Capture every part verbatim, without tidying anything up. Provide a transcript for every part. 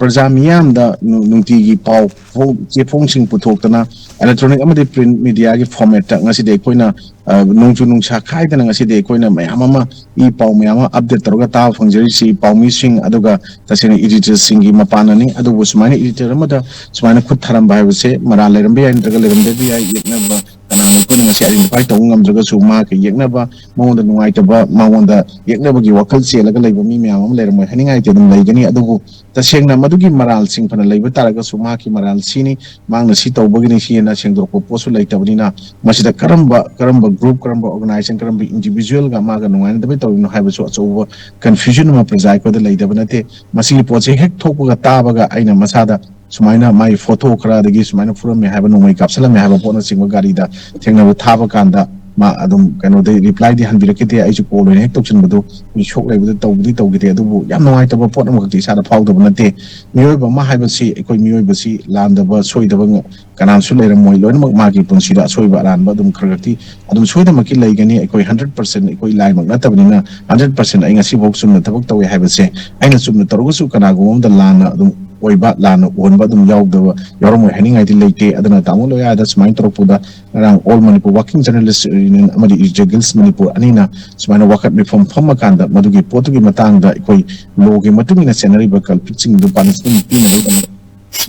ꯄ꯭ꯔꯖꯥ ꯃꯤꯌꯥꯝꯗ ꯅꯨꯡꯇꯤꯒꯤ ꯄꯥꯎ ꯆꯦꯐꯣꯡꯁꯤꯡ ꯄꯨꯊꯣꯛꯇꯅ, electronic ꯑꯃꯗꯤ print media ꯒꯤ format ꯇ ꯉꯁꯤꯗꯤ ꯑꯩꯈꯣꯏꯅ ꯅꯣꯡꯖꯨ ꯅꯨꯡꯁꯥ ꯈꯥꯏꯗꯅ ꯉꯁꯤꯗꯤ ꯑꯩꯈꯣꯏꯅ ꯃꯌꯥꯝ ꯑꯃ, ꯏ ꯄꯥꯎ ꯃꯌꯥꯝ ꯑꯃ update ꯇꯧꯔꯒ ꯇꯥꯕ ꯐꯪꯖꯔꯤꯁꯤ ꯄꯥꯎꯃꯤꯁꯤꯡ ꯑꯗꯨꯒ ꯇꯁꯦꯡꯅ editor ꯁꯤꯡꯒꯤ ꯃꯄꯥꯟꯅꯅꯤ꯫ ꯑꯗꯨꯕꯨ ꯁꯨꯃꯥꯏꯅ editor ꯑꯃꯗ ꯁꯨꯃꯥꯏꯅ ꯈꯨꯠ ꯊꯥꯔꯝꯕ ꯍꯥꯏꯕꯁꯦ ꯃꯔꯥꯜ ꯂꯩꯔꯝꯕ ꯌꯥꯏ, ꯅꯠꯇ꯭ꯔꯒ ꯂꯩꯔꯝꯗꯕ ꯌꯥꯏ꯫ ꯌꯦꯛꯅꯕ ꯀꯅꯥꯅ ꯑꯩꯈꯣꯏꯅ ꯉꯁꯤ identify ꯇꯧꯕ ꯉꯝꯗ꯭ꯔꯒꯁꯨ, ꯃꯍꯥꯛꯀ ꯌꯦꯛꯅꯕ, ꯃꯉꯣꯟꯗ ꯅꯨꯡꯉꯥꯏꯇꯕ, ꯃꯉꯣꯟꯗ ꯌꯦꯛꯅꯕꯒꯤ ꯋꯥꯈꯜ ꯆꯦꯜꯂꯒ ꯂꯩꯕ ꯃꯤ ꯃꯌꯥꯝ ꯑꯃ ꯂꯩꯔꯝꯃꯣꯏ ꯍꯥꯏꯅꯤꯡꯉꯥꯏ ꯂꯩꯇꯦ, ꯑꯗꯨꯝ ꯂꯩꯒꯅꯤ꯫ ꯑꯗꯨꯕꯨ ꯇꯁꯦꯡꯅ ꯃꯗꯨꯒꯤ ꯃꯔꯥꯜꯁꯤꯡ ꯐꯅ ꯂꯩꯕ ꯇꯥꯔꯒꯁꯨ, ꯃꯍꯥꯛꯀꯤ ꯃꯔꯥꯜ ꯁꯤꯅꯤ, ꯃꯍꯥꯛꯅ ꯁꯤ ꯇꯧꯕꯒꯤꯅꯤ, ꯁꯤ ꯍꯦꯟꯅ ꯁꯦꯡꯗꯣꯔꯛꯄ ꯄꯣꯠꯁꯨ ꯂꯩꯇꯕꯅꯤꯅ, ꯃꯁꯤꯗ ꯀꯔꯝꯕ, ꯀꯔꯝꯕ group, ꯀꯔꯝꯕ organization, ꯀꯔꯝꯕ individual ꯒ ꯃꯥꯒ ꯅꯨꯡꯉꯥꯏꯅꯗꯕ ꯇꯧꯔꯤꯅꯣ ꯍꯥꯏꯕꯁꯨ ꯑꯆꯧꯕ confusion ꯑꯃ ꯄ꯭ꯔꯖꯥ ꯑꯩꯈꯣꯏꯗ ꯂꯩꯇꯕ ꯅꯠꯇꯦ꯫ ꯃꯁꯤꯒꯤ ꯄꯣꯠꯁꯦ ꯍꯦꯛ ꯊꯣꯛꯄꯒ ꯇꯥꯕꯒ ꯑꯩꯅ ꯃꯁꯥꯗ ꯁꯨꯃꯥꯏꯅ ꯃꯥꯒꯤ photo ꯈꯔ, ꯑꯗꯒꯤ ꯁꯨꯃꯥꯏꯅ ꯐꯨꯔꯝꯃꯦ ꯍꯥꯏꯕ, ꯅꯣꯡꯃꯩ ꯀꯥꯞꯁꯤꯜꯂꯝꯃꯦ ꯍꯥꯏꯕ ꯄꯣꯠꯅꯆꯤꯡꯕ ꯒꯥꯔꯤꯗ ꯊꯦꯡꯅꯕ ꯊꯥꯕ ꯀꯥꯟꯗ, ꯃꯥ ꯑꯗꯨꯝ ꯀꯩꯅꯣꯗ reply ꯗꯤ ꯍꯟꯕꯤꯔꯛꯈꯤꯗꯦ꯫ ꯑꯩꯁꯨ call ꯑꯣꯏꯅ ꯍꯦꯛ ꯇꯧꯁꯤꯟꯕꯗꯣ, ꯃꯤ ꯁꯣꯛ ꯂꯩꯕꯗ ꯇꯧꯕꯗꯤ ꯇꯧꯈꯤꯗꯦ, ꯑꯗꯨꯕꯨ ꯌꯥꯝ ꯅꯨꯡꯉꯥꯏꯇꯕ ꯄꯣꯠ ꯑꯃꯈꯛꯇꯤ ꯏꯁꯥꯗ ꯐꯥꯎꯗꯕ ꯅꯠꯇꯦ꯫ ꯃꯤꯑꯣꯏꯕ ꯑꯃ ꯍꯥꯏꯕꯁꯤ, ꯑꯩꯈꯣꯏ ꯃꯤꯑꯣꯏꯕꯁꯤ ꯂꯥꯟꯗꯕ, ꯁꯣꯏꯗꯕ ꯉ-, ꯀꯅꯥꯝꯁꯨ ꯂꯩꯔꯝꯃꯣꯏ꯫ ꯂꯣꯏꯅꯃꯛ ꯃꯥꯒꯤ ꯄꯨꯟꯁꯤꯗ ꯑꯁꯣꯏꯕ ꯑꯔꯥꯟꯕ ꯑꯗꯨꯝ ꯈꯔ ꯈꯔꯗꯤ ꯑꯗꯨꯝ ꯁꯣꯏꯗꯅꯃꯛꯀꯤ ꯂꯩꯒꯅꯤ꯫ ꯑꯩꯈꯣꯏ hundred percent, ꯑꯩꯈꯣꯏ ꯂꯥꯏꯃꯛ ꯅꯠꯇꯕꯅꯤꯅ, hundred percent ꯑꯩ ꯉꯁꯤꯐꯥꯎ ꯆꯨꯝꯅ ꯊꯕꯛ ꯇꯧꯋꯦ ꯍꯥꯏꯕꯁꯦ, ꯑꯩꯅ ꯆꯨꯝꯅ ꯇꯧꯔꯒꯁꯨ ꯀꯅꯥꯒꯨꯝꯕ ꯑꯃꯗ ꯂꯥꯟꯅ ꯑꯗꯨꯝ ꯑꯣꯏꯕ, ꯂꯥꯟꯅ ꯎꯍꯟꯕ ꯑꯗꯨꯝ ꯌꯥꯎꯗꯕ, ꯌꯥꯎꯔꯝꯃꯣꯏ ꯍꯥꯏꯅꯤꯡꯉꯥꯏꯗꯤ ꯂꯩꯇꯦ꯫ ꯑꯗꯨꯅ ꯇꯥꯃꯣ ꯂꯣꯌꯥꯗ ꯁꯨꯃꯥꯏꯅ ꯇꯧꯔꯛꯄꯗ, ꯉꯔꯥꯡ All Manipur Working Journalist Union ꯑꯃꯗꯤ Evangelist Manipur ꯑꯅꯤꯅ ꯁꯨꯃꯥꯏꯅ ꯋꯥꯀꯠ ꯃꯤꯐꯝ ꯐꯝꯃꯀꯥꯟꯗ, ꯃꯗꯨꯒꯤ ꯄꯣꯠꯇꯨꯒꯤ ꯃꯇꯥꯡꯗ ꯑꯩꯈꯣꯏ law ꯒꯤ ꯃꯇꯨꯡ ꯏꯟꯅ ꯆꯦꯟꯅꯔꯤꯕ culprit ꯁꯤꯡꯗꯨ punishment ꯄꯤꯅꯕꯒꯤꯗꯃꯛ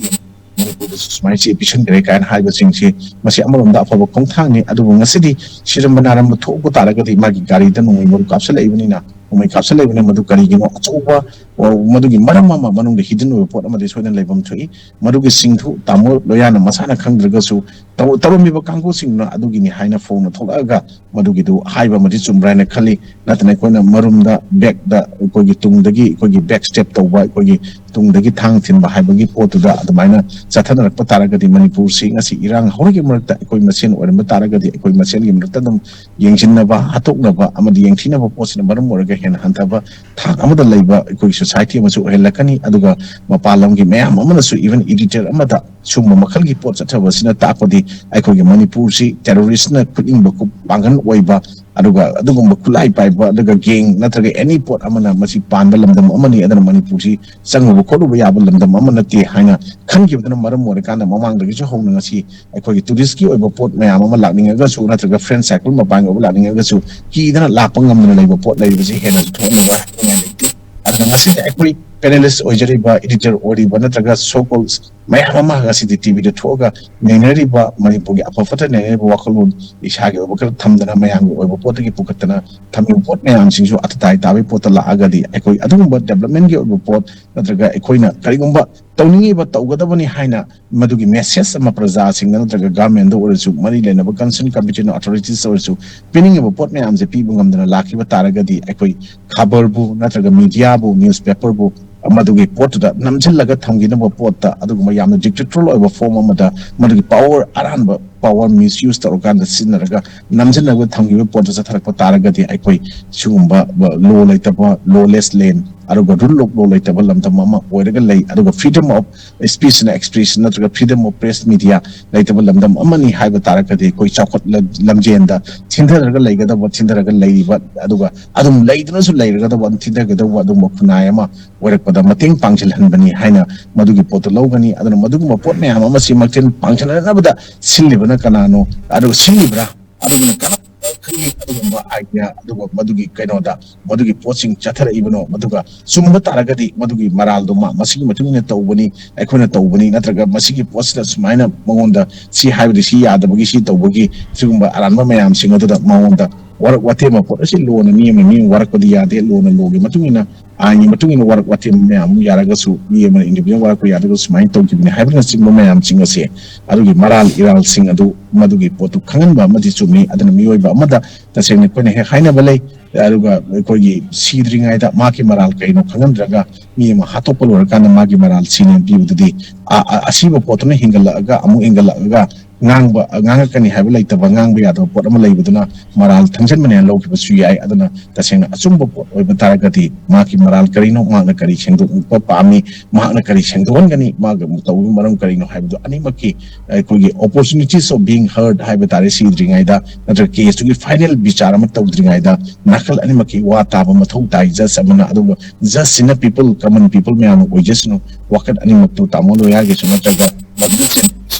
ꯃꯅꯤꯄꯨꯔꯗꯁꯨ ꯁꯨꯃꯥꯏꯅ ꯆꯦ ꯄꯤꯁꯤꯟꯈ꯭ꯔꯦ ꯀꯥꯏꯅ ꯍꯥꯏꯕꯁꯤꯡꯁꯤ, ꯃꯁꯤ ꯑꯃꯔꯣꯝꯗ ꯑꯐꯕ ꯈꯣꯡꯊꯥꯡꯅꯤ꯫ ꯑꯗꯨꯕꯨ ꯉꯁꯤꯗꯤ ꯁꯤꯔꯝꯕ ꯅꯥꯔꯝꯕ ꯊꯣꯛꯄ ꯇꯥꯔꯒꯗꯤ, ꯃꯥꯒꯤ ꯒꯥꯔꯤꯗ ꯅꯣꯡꯃꯩ ꯃꯔꯨ ꯀꯥꯞꯁꯤꯜꯂꯛꯏꯕꯅꯤꯅ, ꯅꯣꯡꯃꯩ ꯀꯥꯞꯁꯤꯜꯂꯛꯏꯕꯅꯤꯅ, ꯃꯗꯨ ꯀꯔꯤꯒꯤꯅꯣ? ꯑꯆꯧꯕ, ꯑ, ꯃꯗꯨꯒꯤ ꯃꯔꯝ ꯑꯃ, ꯃꯅꯨꯡꯗ hidden ꯑꯣꯏꯕ ꯄꯣꯠ ꯑꯃꯗꯤ ꯁꯣꯏꯗꯅ ꯂꯩꯐꯝ ꯊꯣꯛꯏ꯫ ꯃꯗꯨꯒꯤ ꯁꯤꯡꯗꯨ ꯇꯥꯃꯣ ꯂꯣꯌꯥꯅ ꯃꯁꯥꯅ ꯈꯪꯗ꯭ꯔꯒꯁꯨ, ꯇꯧ-, ꯇꯧꯔꯝꯃꯤꯕ ꯀꯥꯡꯕꯨꯁꯤꯡꯗꯨꯅ ꯑꯗꯨꯒꯤꯅꯤ ꯍꯥꯏꯅ ꯐꯣꯡꯅ ꯊꯣꯛꯂꯛꯑꯒ, ꯃꯗꯨꯒꯤꯗꯨ ꯍꯥꯏꯕ ꯑꯃꯗꯤ ꯆꯨꯝꯕ꯭ꯔꯥ ꯍꯥꯏꯅ ꯈꯜꯂꯤ꯫ ꯅꯠꯇꯅ ꯑꯩꯈꯣꯏꯅ ꯃꯔꯨꯝꯗ, back ꯗ, ꯑꯩꯈꯣꯏꯒꯤ ꯇꯨꯡꯗꯒꯤ, ꯑꯩꯈꯣꯏꯒꯤ back step ꯇꯧꯕ, ꯑꯩꯈꯣꯏꯒꯤ ꯇꯨꯡꯗꯒꯤ ꯊꯥꯡ ꯊꯤꯟꯕ ꯍꯥꯏꯕꯒꯤ ꯄꯣꯠꯇꯨꯗ ꯑꯗꯨꯃꯥꯏꯅ ꯆꯠꯊꯅꯔꯛꯄ ꯇꯥꯔꯒꯗꯤ, ꯃꯅꯤꯄꯨꯔꯁꯤ ꯉꯁꯤ ꯏꯔꯥꯡ ꯍꯧꯔꯤꯉꯩ ꯃꯔꯛꯇ ꯑꯩꯈꯣꯏ ꯃꯁꯦꯟ ꯑꯣꯏꯔꯝꯕ ꯇꯥꯔꯒꯗꯤ, ꯑꯩꯈꯣꯏ ꯃꯁꯦꯟꯒꯤ ꯃꯔꯛꯇ ꯑꯗꯨꯝ ꯌꯦꯡꯁꯤꯟꯅꯕ, ꯍꯥꯠꯇꯣꯛꯅꯕ ꯑꯃꯗꯤ ꯌꯦꯡꯊꯤꯅꯕ ꯄꯣꯠꯁꯤꯅ ꯃꯔꯝ ꯑꯣꯏꯔꯒ ꯍꯦꯟꯅ ꯍꯟꯊꯕ ꯊꯥꯛ ꯑꯃꯗ ꯂꯩꯕ ꯑꯩꯈꯣꯏꯒꯤ ꯁꯣꯁꯥꯏꯇꯤ ꯑꯃꯁꯨ ꯑꯣꯏꯍꯜꯂꯛꯀꯅꯤ꯫ ꯑꯗꯨꯒ ꯃꯄꯥꯟ ꯂꯝꯒꯤ ꯃꯌꯥꯝ ꯑꯃꯅꯁꯨ, ꯏꯚꯟ ꯏꯗꯤꯇꯔ ꯑꯃꯗ ꯁꯨꯝꯕ ꯃꯈꯜꯒꯤ ꯄꯣꯠ ꯆꯠꯊꯕꯁꯤꯅ ꯇꯥꯛꯄꯗꯤ ꯑꯩꯈꯣꯏꯒꯤ ꯃꯅꯤꯄꯨꯔꯁꯤ ꯇꯦꯔꯣꯔꯤꯁꯅ ꯈꯨꯠꯅꯤꯡꯕ ꯈꯨꯠ ꯄꯥꯡꯒꯜ ꯑꯣꯏꯕ, ꯑꯗꯨꯒ ꯑꯗꯨꯒꯨꯝꯕ ꯈꯨꯠꯂꯥꯏ ꯄꯥꯏꯕ, ꯑꯗꯨꯒ ꯒꯦꯡ ꯅꯠꯇ꯭ꯔꯒ ꯑꯦꯅꯤ ꯄꯣꯠ ꯑꯃꯅ ꯃꯁꯤ ꯄꯥꯟꯕ ꯂꯝꯗꯝ ꯑꯃꯅꯤ, ꯑꯗꯨꯅ ꯃꯅꯤꯄꯨꯔꯁꯤ ꯆꯪꯉꯨꯕ ꯈꯣꯠꯂꯨꯕ ꯌꯥꯕ ꯂꯝꯗꯝ ꯑꯃ ꯅꯠꯇꯦ ꯍꯥꯏꯅ ꯈꯟꯈꯤꯕꯗꯨꯅ ꯃꯔꯝ ꯑꯣꯏꯔꯀꯥꯟꯗ ꯃꯃꯥꯡꯗꯒꯤꯁꯨ ꯍꯧꯅ ꯉꯁꯤ ꯑꯩꯈꯣꯏꯒꯤ ꯇꯨꯔꯤꯁꯀꯤ ꯑꯣꯏꯕ ꯄꯣꯠ ꯃꯌꯥꯝ ꯑꯃ ꯂꯥꯛꯅꯤꯡꯉꯒꯁꯨ ꯅꯠꯇ꯭ꯔꯒ ꯐ꯭ꯔꯦꯟ ꯁꯥꯏꯀꯜ ꯃꯄꯥꯟꯒꯤ ꯑꯣꯏꯕ ꯂꯥꯛꯅꯤꯡꯉꯒꯁꯨ ꯀꯤꯗꯅ ꯂꯥꯛꯄ ꯉꯝꯗꯅ ꯂꯩꯕ ꯄꯣꯠ ꯂꯩꯔꯤꯕꯁꯤ ꯍꯦꯟꯅꯁꯨ ꯊꯣꯛꯍꯟꯅꯕ ꯍꯥꯏꯅꯤꯡꯉꯥꯏ ꯂꯩꯇꯦ꯫ ꯑꯗꯨꯅ ꯉꯁꯤꯗꯤ ꯑꯩꯈꯣꯏ ꯄꯦꯅꯦꯂꯤꯁ ꯑꯣꯏꯖꯔꯤꯕ, ꯏꯗꯤꯇꯔ ꯑꯣꯏꯔꯤꯕ ꯅꯠꯇ꯭ꯔꯒ ꯁꯣ ꯀꯣꯜꯁ ꯃꯌꯥꯝ ꯑꯃ ꯉꯁꯤꯗꯤ ꯇꯤꯚꯤꯗ ꯊꯣꯛꯑꯒ ꯅꯩꯅꯔꯤꯕ, ꯃꯅꯤꯄꯨꯔꯒꯤ ꯑꯐ ꯐꯠꯇ ꯅꯩꯅꯔꯤꯕ ꯋꯥꯈꯜꯂꯣꯟ ꯏꯁꯥꯒꯤ ꯑꯣꯏꯕ ꯈꯔ ꯊꯝꯗꯅ ꯃꯌꯥꯝꯒꯤ ꯑꯣꯏꯕ ꯄꯣꯠꯇꯒꯤ ꯄꯨꯈꯠꯇꯅ ꯊꯝꯃꯤꯕ ꯄꯣꯠ ꯃꯌꯥꯝꯁꯤꯡꯁꯨ ꯑꯇꯇꯥꯏ ꯇꯥꯕꯒꯤ ꯄꯣꯠꯇ ꯂꯥꯛꯑꯒꯗꯤ ꯑꯩꯈꯣꯏ ꯑꯗꯨꯒꯨꯝꯕ ꯗꯦꯕꯂꯞꯃꯦꯟꯒꯤ ꯑꯣꯏꯕ ꯄꯣꯠ ꯅꯠꯇ꯭ꯔꯒ ꯑꯩꯈꯣꯏꯅ ꯀꯔꯤꯒꯨꯝꯕ ꯇꯧꯅꯤꯡꯉꯤꯕ ꯇꯧꯒꯗꯕꯅꯤ ꯍꯥꯏꯅ ꯃꯗꯨꯒꯤ ꯃꯦꯁꯦꯖ ꯑꯃ ꯄ꯭ꯔꯖꯥꯁꯤꯡꯗ ꯅꯠꯇ꯭ꯔꯒ ꯒꯚꯔꯟꯃꯦꯟꯗ ꯑꯣꯏꯔꯁꯨ, ꯃꯔꯤ ꯂꯩꯅꯕ ꯀꯟꯁꯔꯟ ꯀꯝꯄꯤꯇꯦꯟ ꯑꯣꯊꯣꯔꯤꯇꯤꯁ ꯑꯣꯏꯔꯁꯨ ꯄꯤꯅꯤꯡꯉꯤꯕ ꯄꯣꯠ ꯃꯌꯥꯝꯁꯦ ꯄꯤꯕ ꯉꯝꯗꯅ ꯂꯥꯛꯈꯤꯕ ꯇꯥꯔꯒꯗꯤ ꯑꯩꯈꯣꯏ ꯈꯕꯔꯕꯨ ꯅꯠꯇ꯭ꯔꯒ ꯃꯤꯗꯤꯌꯥꯕꯨ, ꯅ꯭ꯌꯨꯁꯄꯦꯄꯔꯕꯨ ꯃꯗꯨꯒꯤ ꯄꯣꯠꯇꯨꯗ ꯅꯝꯁꯤꯜꯂꯒ ꯊꯝꯈꯤꯅꯕ ꯄꯣꯠꯇ ꯑꯗꯨꯒꯨꯝꯕ ꯌꯥꯝꯅ ꯗꯤꯛꯇꯦꯇꯣꯔꯤꯌꯦꯜ ꯑꯣꯏꯕ ꯐꯣꯔꯝ ꯑꯃꯗ ꯃꯗꯨꯒꯤ ꯄꯋꯔ, ꯑꯔꯥꯟꯕ ꯄꯋꯔ ꯃꯤꯁꯌꯨꯁ ꯇꯧꯔꯀꯥꯟꯗ ꯁꯤꯖꯤꯟꯅꯔꯒ ꯅꯝꯁꯤꯟꯅꯕ ꯊꯝꯈꯤꯕ ꯄꯣꯠꯇ ꯆꯠꯊꯔꯛꯄ ꯇꯥꯔꯒꯗꯤ ꯑꯩꯈꯣꯏ ꯁꯤꯒꯨꯝꯕ ꯂꯣ ꯂꯩꯇꯕ, ꯂꯣꯂꯦꯁ ꯂꯦꯟ, ꯑꯗꯨꯒ ꯔꯨꯜ ꯑꯣꯐ ꯂꯣ ꯂꯩꯇꯕ ꯂꯝꯗꯝ ꯑꯃ ꯑꯣꯏꯔꯒ ꯂꯩ꯫ ꯑꯗꯨꯒ freedom of speech and expression ꯅꯠꯇ꯭ꯔꯒ ꯐ꯭ꯔꯤꯗꯝ ꯑꯣꯐ ꯄ꯭ꯔꯦꯁ ꯃꯤꯗꯤꯌꯥ ꯂꯩꯇꯕ ꯂꯝꯗꯝ ꯑꯃꯅꯤ ꯍꯥꯏꯕ ꯇꯥꯔꯒꯗꯤ ꯑꯩꯈꯣꯏ ꯆꯥꯎꯈꯠ ꯂꯝꯖꯦꯟꯗ ꯊꯤꯟꯊꯔꯒ ꯂꯩꯒꯗꯕ, ꯊꯤꯟꯊꯔꯒ ꯂꯩꯔꯤꯕ, ꯑꯗꯨꯒ ꯑꯗꯨꯝ ꯂꯩꯗꯨꯅꯁꯨ ꯂꯩꯔꯒꯗꯕ, ꯑꯗꯨꯝ ꯊꯤꯟꯊꯒꯗꯧꯕ ꯑꯗꯨꯒꯨꯝꯕ ꯈꯨꯟꯅꯥꯏ ꯑꯃ ꯑꯣꯏꯔꯛꯄꯗ ꯃꯇꯦꯡ ꯄꯥꯡꯁꯤꯜꯍꯟꯕꯅꯤ ꯍꯥꯏꯅ ꯃꯗꯨꯒꯤ ꯄꯣꯠꯇꯨ ꯂꯧꯒꯅꯤ꯫ ꯑꯗꯨꯅ ꯃꯗꯨꯒꯨꯝꯕ ꯄꯣꯠ ꯃꯌꯥꯝ ꯑꯃꯁꯤ ꯃꯥꯡꯖꯤꯜ ꯄꯥꯡꯁꯤꯜꯍꯟꯅꯕꯗ ꯁꯤꯜꯂꯤꯕꯅ ꯀꯅꯥꯅꯣ, ꯑꯗꯨꯒ ꯁꯤꯜꯂꯤꯕ꯭ꯔꯥ, ꯑꯗꯨꯒꯨꯝꯅ ꯀꯔꯝꯕ ꯈꯜꯂꯤ, ꯑꯗꯨꯒꯨꯝꯕ ꯑꯥꯏꯗꯤꯌꯥ, ꯑꯗꯨꯒ ꯃꯗꯨꯒꯤ ꯀꯩꯅꯣꯗ ꯃꯗꯨꯒꯤ ꯄꯣꯠꯁꯤꯡ ꯆꯠꯊꯔꯛꯏꯕꯅꯣ, ꯃꯗꯨꯒ ꯆꯨꯝꯕ ꯇꯥꯔꯒꯗꯤ ꯃꯗꯨꯒꯤ ꯃꯔꯥꯜꯗꯣ ꯃꯥ ꯃꯁꯤꯒꯤ ꯃꯇꯨꯡ ꯏꯟꯅ ꯇꯧꯕꯅꯤ, ꯑꯩꯈꯣꯏꯅ ꯇꯧꯕꯅꯤ, ꯅꯠꯇ꯭ꯔꯒ ꯃꯁꯤꯒꯤ ꯄꯣꯠꯁꯤꯗ ꯁꯨꯃꯥꯏꯅ ꯃꯉꯣꯟꯗ ꯁꯤ ꯍꯥꯏꯕꯗꯤ ꯁꯤ ꯌꯥꯗꯕꯒꯤ, ꯁꯤ ꯇꯧꯕꯒꯤ, ꯁꯤꯒꯨꯝꯕ ꯑꯔꯥꯟꯕ ꯃꯌꯥꯝꯁꯤꯡ ꯑꯗꯨꯗ ꯃꯉꯣꯟꯗ ꯋꯥꯔꯛ ꯋꯥꯇꯦꯝꯕ ꯄꯣꯠ ꯑꯁꯤ ꯂꯣꯅ ꯃꯤ ꯑꯃ, ꯃꯤ ꯑꯃ ꯋꯥꯔꯛꯄꯗꯤ ꯌꯥꯗꯦ꯫ ꯂꯣꯅ ꯂꯣꯒꯤ ꯃꯇꯨꯡ ꯏꯟꯅ, ꯑꯥꯏꯟꯒꯤ ꯃꯇꯨꯡ ꯏꯟꯅ ꯋꯥꯔꯛ ꯋꯥꯇꯦꯝ ꯃꯌꯥꯝ ꯑꯃ ꯌꯥꯔꯒꯁꯨ ꯃꯤ ꯑꯃꯅ ꯏꯟꯗꯤꯚꯤꯖꯨꯋꯦꯜ ꯋꯥꯔꯛꯄ ꯌꯥꯗ꯭ꯔꯒꯁꯨ ꯁꯨꯃꯥꯏꯅ ꯇꯧꯈꯤꯕꯅꯤ ꯍꯥꯏꯕꯅꯆꯤꯡꯕ ꯃꯌꯥꯝꯁꯤꯡ ꯑꯁꯦ ꯑꯗꯨꯒꯤ ꯃꯔꯥꯜ ꯏꯔꯥꯜꯁꯤꯡ ꯑꯗꯨ ꯃꯗꯨꯒꯤ ꯄꯣꯠꯇꯨ ꯈꯪꯍꯟꯕ ꯑꯃꯗꯤ ꯆꯨꯝꯃꯤ꯫ ꯑꯗꯨꯅ ꯃꯤꯑꯣꯏꯕ ꯑꯃꯗ ꯇꯁꯦꯡꯅ ꯑꯩꯈꯣꯏꯅ ꯍꯦꯛ ꯍꯥꯏꯅꯕ ꯂꯩ, ꯑꯗꯨꯒ ꯑꯩꯈꯣꯏꯒꯤ ꯁꯤꯗ꯭ꯔꯤꯉꯩꯗ ꯃꯥꯒꯤ ꯃꯔꯥꯜ ꯀꯩꯅꯣ ꯈꯪꯍꯟꯗ꯭ꯔꯒ ꯃꯤ ꯑꯃ ꯍꯥꯠꯇꯣꯛꯄ ꯂꯣꯏꯔꯀꯥꯟꯗ ꯃꯥꯒꯤ ꯃꯔꯥꯜ ꯁꯤꯅꯦꯅ ꯄꯤꯕꯗꯨꯗꯤ ꯑ-, ꯑ-, ꯑꯁꯤꯕ ꯄꯣꯠꯇꯨꯅ ꯍꯦꯟꯒꯠꯂꯛꯑꯒ ꯑꯃꯨꯛ ꯍꯦꯟꯒꯠꯂꯛꯑꯒ ꯉꯥꯡꯕ ꯉꯥꯡꯉꯛꯀꯅꯤ ꯍꯥꯏꯕ ꯂꯩꯇꯕ, ꯉꯥꯡꯕ ꯌꯥꯗꯕ ꯄꯣꯠ ꯑꯃ ꯂꯩꯕꯗꯨꯅ ꯃꯔꯥꯜ ꯊꯪꯖꯟꯕꯅꯦꯅ ꯂꯧꯈꯤꯕꯁꯨ ꯌꯥꯏ꯫ ꯑꯗꯨꯅ ꯇꯁꯦꯡꯅ ꯑꯆꯨꯝꯕ ꯄꯣꯠ ꯑꯣꯏꯕ ꯇꯥꯔꯒꯗꯤ ꯃꯍꯥꯛꯀꯤ ꯃꯔꯥꯜ ꯀꯔꯤꯅꯣ, ꯃꯍꯥꯛꯅ ꯀꯔꯤ ꯁꯦꯡꯗꯣꯛꯄ ꯄꯥꯝꯃꯤ, ꯃꯍꯥꯛꯅ ꯀꯔꯤ ꯁꯦꯡꯗꯣꯛꯍꯟꯒꯅꯤ, ꯃꯥꯒ ꯇꯧꯕꯒꯤ ꯃꯔꯝ ꯀꯔꯤꯅꯣ ꯍꯥꯏꯕꯗꯨ ꯑꯅꯤꯃꯛꯀꯤ ꯑꯩꯈꯣꯏꯒꯤ opportunities of being heard ꯍꯥꯏꯕ ꯇꯥꯔꯦ, ꯁꯤꯗ꯭ꯔꯤꯉꯩꯗ ꯅꯠꯇ꯭ꯔꯒ ꯀꯦꯁꯇꯨꯒꯤ ꯐꯥꯏꯅꯦꯜ ꯕꯤꯆꯥꯔ ꯑꯃ ꯇꯧꯗ꯭ꯔꯤꯉꯩꯗ ꯅꯥꯀꯜ ꯑꯅꯤꯃꯛꯀꯤ ꯋꯥ ꯇꯥꯕ ꯃꯊꯧ ꯇꯥꯏ ꯖꯁ ꯑꯃꯅ꯫ ꯑꯗꯨꯒ ꯖꯁꯁꯤꯅ ꯄꯤꯄꯜ, ꯀꯃꯟ ꯄꯤꯄꯜ ꯃꯌꯥꯝ ꯑꯣꯏꯖꯁꯅꯨ, ꯋꯥꯀꯠ ꯑꯅꯤꯃꯛꯇꯨ ꯇꯥꯃꯣ ꯂꯣꯌꯥꯒꯤꯁꯨ ꯅꯠꯇ꯭ꯔꯒ ꯃꯗꯨꯗ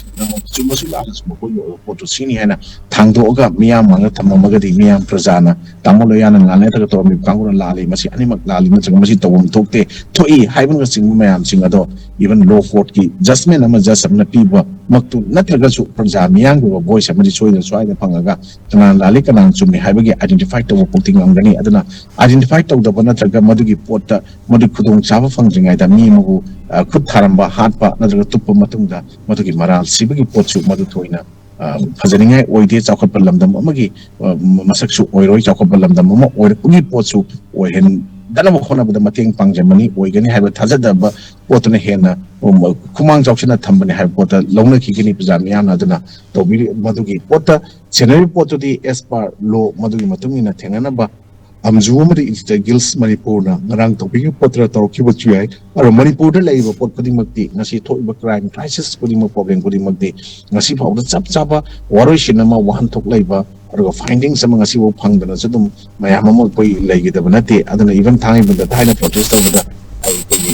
ꯆꯨꯝꯕꯁꯨ ꯂꯥꯜꯂꯁꯨ ꯃꯈꯣꯏꯒꯤ ꯑꯣꯏꯕ ꯄꯣꯠꯇꯨ ꯁꯤꯅꯤ ꯍꯥꯏꯅ ꯊꯥꯡꯗꯣꯛꯑꯒ ꯃꯤꯌꯥꯝ ꯃꯥꯡꯗ ꯊꯝꯃꯝꯃꯒꯗꯤ ꯃꯤꯌꯥꯝ ꯄ꯭ꯔꯖꯥꯅ ꯇꯥꯃꯣ ꯂꯣꯌꯥꯅ ꯂꯥꯜꯂꯦ ꯅꯠꯇ꯭ꯔꯒ ꯇꯧꯔꯝꯃꯤꯕ ꯀꯥꯡꯕꯨꯅ ꯂꯥꯜꯂꯤ, ꯃꯁꯤ ꯑꯅꯤꯃꯛ ꯂꯥꯜꯂꯤ ꯅꯠꯇ꯭ꯔꯒ ꯃꯁꯤ ꯇꯧꯐꯝ ꯊꯣꯛꯇꯦ, ꯊꯣꯛꯏ ꯍꯥꯏꯕꯅꯆꯤꯡꯕ ꯃꯌꯥꯝꯁꯤꯡ ꯑꯗꯣ even law courtꯀꯤ judgment ꯑꯃ ꯖꯁ ꯑꯃꯅ ꯄꯤꯕ ꯃꯛꯇꯨ ꯅꯠꯇ꯭ꯔꯒꯁꯨ ꯄ꯭ꯔꯖꯥ ꯃꯤꯌꯥꯝꯒꯤ ꯑꯣꯏꯕ voice ꯑꯃꯗꯤ ꯁꯣꯏꯗꯅ ꯁ꯭ꯋꯥꯏꯗ ꯐꯪꯉꯒ ꯀꯅꯥꯅ ꯂꯥꯜꯂꯤ ꯀꯅꯥꯅ ꯆꯨꯝꯃꯤ ꯍꯥꯏꯕꯒꯤ identify ꯇꯧꯕ ꯄꯣꯛꯇꯤ ꯉꯝꯒꯅꯤ꯫ ꯑꯗꯨꯅ identify ꯇꯧꯗꯕ ꯅꯠꯇ꯭ꯔꯒ ꯃꯗꯨꯒꯤ ꯄꯣꯠꯇ ꯃꯗꯨ ꯈꯨꯗꯣꯡ ꯆꯥꯕ ꯐꯪꯗ꯭ꯔꯤꯉꯩꯗ ꯃꯤ ꯑꯃꯕꯨ ꯑ, ꯈꯨꯠ ꯊꯥꯔꯝꯕ, ꯍꯥꯠꯄ ꯅꯠꯇ꯭ꯔꯒ ꯇꯨꯞꯄ ꯃꯇꯨꯡꯗ ꯃꯗꯨꯒꯤ ꯃꯔꯥꯜ ꯁꯤꯕꯒꯤ ꯄꯣꯠꯁꯨ ꯃꯗꯨ ꯊꯣꯏꯅ ꯑ, ꯐꯖꯅꯤꯡꯉꯥꯏ ꯑꯣꯏꯗꯦ꯫ ꯆꯥꯎꯈꯠꯄ ꯂꯝꯗꯝ ꯑꯃꯒꯤ ꯑ, ꯃ- ꯃꯁꯛꯁꯨ ꯑꯣꯏꯔꯣꯏ꯫ ꯆꯥꯎꯈꯠꯄ ꯂꯝꯗꯝ ꯑꯃ ꯑꯣꯏꯔꯛꯄꯒꯤ ꯄꯣꯠꯁꯨ ꯑꯣꯏꯍꯟꯗꯅꯕ ꯍꯣꯠꯅꯕꯗ ꯃꯇꯦꯡ ꯄꯥꯡꯖꯕꯅꯤ꯫ ꯑꯣꯏꯒꯅꯤ ꯍꯥꯏꯕ ꯊꯥꯖꯗꯕ ꯄꯣꯠꯇꯨꯅ ꯍꯦꯟꯅ ꯎꯝ, ꯈꯨꯃꯥꯡ ꯆꯥꯎꯁꯤꯟꯅ ꯊꯝꯕꯅꯤ ꯍꯥꯏꯕ ꯄꯣꯠꯇ ꯂꯧꯅꯈꯤꯒꯅꯤ ꯄ꯭ꯔꯖꯥ ꯃꯤꯌꯥꯝꯅ꯫ ꯑꯗꯨꯅ ꯇꯧꯕꯤꯔꯤ ꯃꯗꯨꯒꯤ ꯄꯣꯠꯇ ꯁꯦꯟꯅꯔꯤꯕ ꯄꯣꯠꯇꯨꯗꯤ as per law ꯃꯗꯨꯒꯤ ꯃꯇꯨꯡ ꯏꯟꯅ ꯊꯦꯡꯅꯅꯕ ꯑꯝꯖꯨ ꯑꯃꯗꯤ ꯏꯟꯁꯇꯤꯇ꯭ꯌꯨꯠ ꯒꯤꯜꯁ ꯃꯅꯤꯄꯨꯔꯅ ꯉꯔꯥꯡ ꯇꯧꯕꯤꯈꯤꯕ ꯄꯣꯠꯇꯨꯗ ꯇꯧꯔꯛꯈꯤꯕꯁꯨ ꯌꯥꯏ꯫ ꯑꯗꯣ ꯃꯅꯤꯄꯨꯔꯗ ꯂꯩꯔꯤꯕ ꯄꯣꯠ ꯈꯨꯗꯤꯡꯃꯛꯇꯤ, ꯉꯁꯤ ꯊꯣꯛꯏꯕ ꯀ꯭ꯔꯥꯏꯝ ꯀ꯭ꯔꯥꯏꯁꯤꯁ ꯈꯨꯗꯤꯡꯃꯛ, ꯄ꯭ꯔꯣꯕ꯭ꯂꯦꯝ ꯈꯨꯗꯤꯡꯃꯛꯇꯤ ꯉꯁꯤ ꯐꯥꯎꯕꯗ ꯆꯞ ꯆꯥꯕ ꯋꯥꯔꯣꯏꯁꯤꯟ ꯑꯃ, ꯋꯥꯍꯟꯊꯣꯛ ꯂꯩꯕ, ꯑꯗꯨꯒ ꯐꯥꯏꯟꯗꯤꯡꯁ ꯑꯃ ꯉꯁꯤꯐꯥꯎ ꯐꯪꯗꯅꯁꯨ ꯑꯗꯨꯝ ꯃꯌꯥꯝ ꯑꯃ ꯑꯩꯈꯣꯏ ꯂꯩꯈꯤꯗꯕ ꯅꯠꯇꯦ꯫ ꯑꯗꯨꯅ ꯏꯚꯟ ꯊꯥꯡꯃꯩꯕꯟꯗ ꯊꯥꯏꯅ ꯄ꯭ꯔꯣꯇꯦꯁ ꯇꯧꯕꯗ ꯑꯩꯈꯣꯏꯒꯤ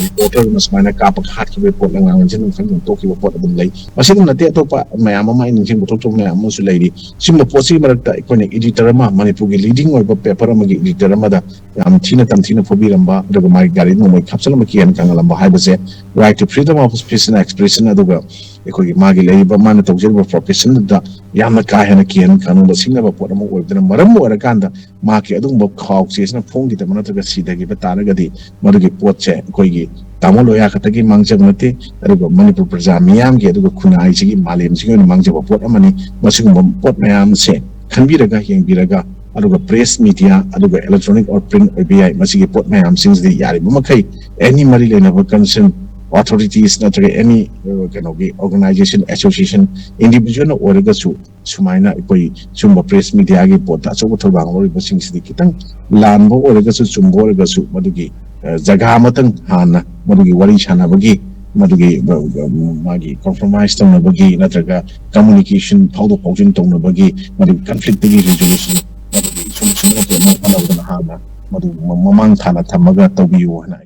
ꯔꯤꯄꯣꯔꯇꯔ ꯑꯃ ꯁꯨꯃꯥꯏꯅ ꯀꯥꯞꯄꯒ ꯍꯥꯠꯈꯤꯕꯒꯤ ꯄꯣꯠ, ꯑꯉꯥꯡ ꯂꯝꯖꯦꯟ ꯑꯃ ꯈꯪꯗꯅ ꯇꯣꯛꯈꯤꯕ ꯄꯣꯠ ꯑꯗꯨꯝ ꯂꯩ꯫ ꯃꯁꯤꯗ ꯅꯠꯇꯦ, ꯑꯇꯣꯞꯄ ꯃꯌꯥꯝ ꯑꯃ ꯑꯩ ꯅꯤꯡꯁꯤꯡꯕ ꯊꯣꯛꯇꯕ ꯃꯌꯥꯝ ꯑꯃꯁꯨ ꯂꯩꯔꯤ꯫ ꯁꯤꯒꯨꯝꯕ ꯄꯣꯠꯁꯤꯒꯤ ꯃꯔꯛꯇ ꯑꯩꯈꯣꯏꯅ ꯏꯗꯤꯇꯔ ꯑꯃ, ꯃꯅꯤꯄꯨꯔꯒꯤ ꯂꯤꯗꯤꯡ ꯑꯣꯏꯕ ꯄꯦꯄꯔ ꯑꯃꯒꯤ ꯏꯗꯤꯇꯔ ꯑꯃꯗ ꯌꯥꯝ ꯊꯤꯅ ꯇꯝꯊꯤꯅ ꯐꯨꯕꯤꯔꯝꯕ, ꯑꯗꯨꯒ ꯃꯥꯒꯤ ꯒꯥꯔꯤ ꯅꯣꯡꯃꯩ ꯈꯥꯞꯆꯜꯂꯝꯕ, ꯀꯤꯍꯟ ꯈꯪꯍꯜꯂꯝꯕ ꯍꯥꯏꯕꯁꯦ right to freedom of speech and expression, ꯑꯗꯨꯒ ꯑꯩꯈꯣꯏꯒꯤ ꯃꯥꯒꯤ ꯂꯩꯔꯤꯕ ꯃꯥꯅ ꯇꯧꯖꯔꯤꯕ ꯄ꯭ꯔꯣꯐꯦꯁꯟꯗꯨꯗ ꯌꯥꯝꯅ ꯀꯥ ꯍꯦꯟꯅ ꯀꯤꯍꯟ ꯈꯪꯍꯟꯕ ꯁꯤꯡꯅꯕ ꯄꯣꯠ ꯑꯃ ꯑꯣꯏꯕꯗꯨꯅ ꯃꯔꯝ ꯑꯣꯏꯔꯀꯥꯟꯗ ꯃꯍꯥꯛꯀꯤ ꯑꯗꯨꯒꯨꯝꯕ ꯈꯥꯎ ꯆꯦꯁꯤꯅ ꯐꯣꯡꯈꯤꯗꯕ ꯅꯠꯇ꯭ꯔꯒ ꯁꯤꯊꯈꯤꯕ ꯇꯥꯔꯒꯗꯤ ꯃꯗꯨꯒꯤ ꯄꯣꯠꯁꯦ ꯑꯩꯈꯣꯏꯒꯤ ꯇꯥꯃꯣ ꯂꯣꯌꯥ ꯈꯛꯇꯒꯤ ꯃꯥꯡꯖꯕ ꯅꯠꯇꯦ, ꯑꯗꯨꯒ ꯃꯅꯤꯄꯨꯔ ꯄ꯭ꯔꯖꯥ ꯃꯤꯌꯥꯝꯒꯤ, ꯑꯗꯨꯒ ꯈꯨꯟꯅꯥꯏꯁꯤꯒꯤ, ꯃꯥꯂꯦꯝꯁꯤꯒꯤ ꯑꯣꯏꯅ ꯃꯥꯡꯖꯕ ꯄꯣꯠ ꯑꯃꯅꯤ꯫ ꯃꯁꯤꯒꯨꯝꯕ ꯄꯣꯠ ꯃꯌꯥꯝꯁꯦ ꯈꯟꯕꯤꯔꯒ, ꯌꯦꯡꯕꯤꯔꯒ, ꯑꯗꯨꯒ ꯄ꯭ꯔꯦꯁ ꯃꯤꯗꯤꯌꯥ, ꯑꯗꯨꯒ electronic or print ꯑꯣꯏꯕ ꯌꯥꯏ, ꯃꯁꯤꯒꯤ ꯄꯣꯠ ꯃꯌꯥꯝꯁꯤꯡꯁꯤꯗꯤ ꯌꯥꯔꯤꯕ ꯃꯈꯩ any ꯃꯔꯤ ꯂꯩꯅꯕ ꯀꯟꯁꯔꯟ authorities ꯅꯠꯇ꯭ꯔꯒ any ꯀꯩꯅꯣꯒꯤ organization, association, individual ꯑꯣꯏꯔꯒꯁꯨ ꯁꯨꯃꯥꯏꯅ ꯑꯩꯈꯣꯏ ꯁꯨꯝꯕ press media ꯒꯤ ꯄꯣꯠꯇ ꯑꯆꯧꯕ ꯊꯧꯗꯥꯡ ꯂꯧꯔꯤꯕꯁꯤꯡꯁꯤꯗꯤ ꯈꯤꯇꯪ ꯂꯥꯟꯕ ꯑꯣꯏꯔꯒꯁꯨ ꯆꯨꯝꯕ ꯑꯣꯏꯔꯒꯁꯨ ꯃꯗꯨꯒꯤ ꯖꯒꯥ ꯑꯃꯇꯪ ꯍꯥꯟꯅ ꯃꯗꯨꯒꯤ ꯋꯥꯔꯤ ꯁꯥꯟꯅꯕꯒꯤ, ꯃꯗꯨꯒꯤ ꯃꯥꯒꯤ compromise ꯇꯧꯅꯕꯒꯤ ꯅꯠꯇ꯭ꯔꯒ communication ꯐꯥꯎꯗꯣꯛ ꯐꯥꯎꯖꯤꯟ ꯇꯧꯅꯕꯒꯤ, ꯃꯗꯨꯒꯤ conflict ꯇꯒꯤ resolution, ꯃꯗꯨꯒꯤ solution ꯑꯃ ꯄꯨꯔꯛꯅꯕ ꯍꯣꯠꯅꯕꯗꯅ ꯍꯥꯟꯅ ꯃꯗꯨ ꯃꯃꯥꯡ ꯊꯥꯅ ꯊꯝꯃꯒ ꯇꯧꯕꯤꯌꯨ ꯍꯥꯏꯅ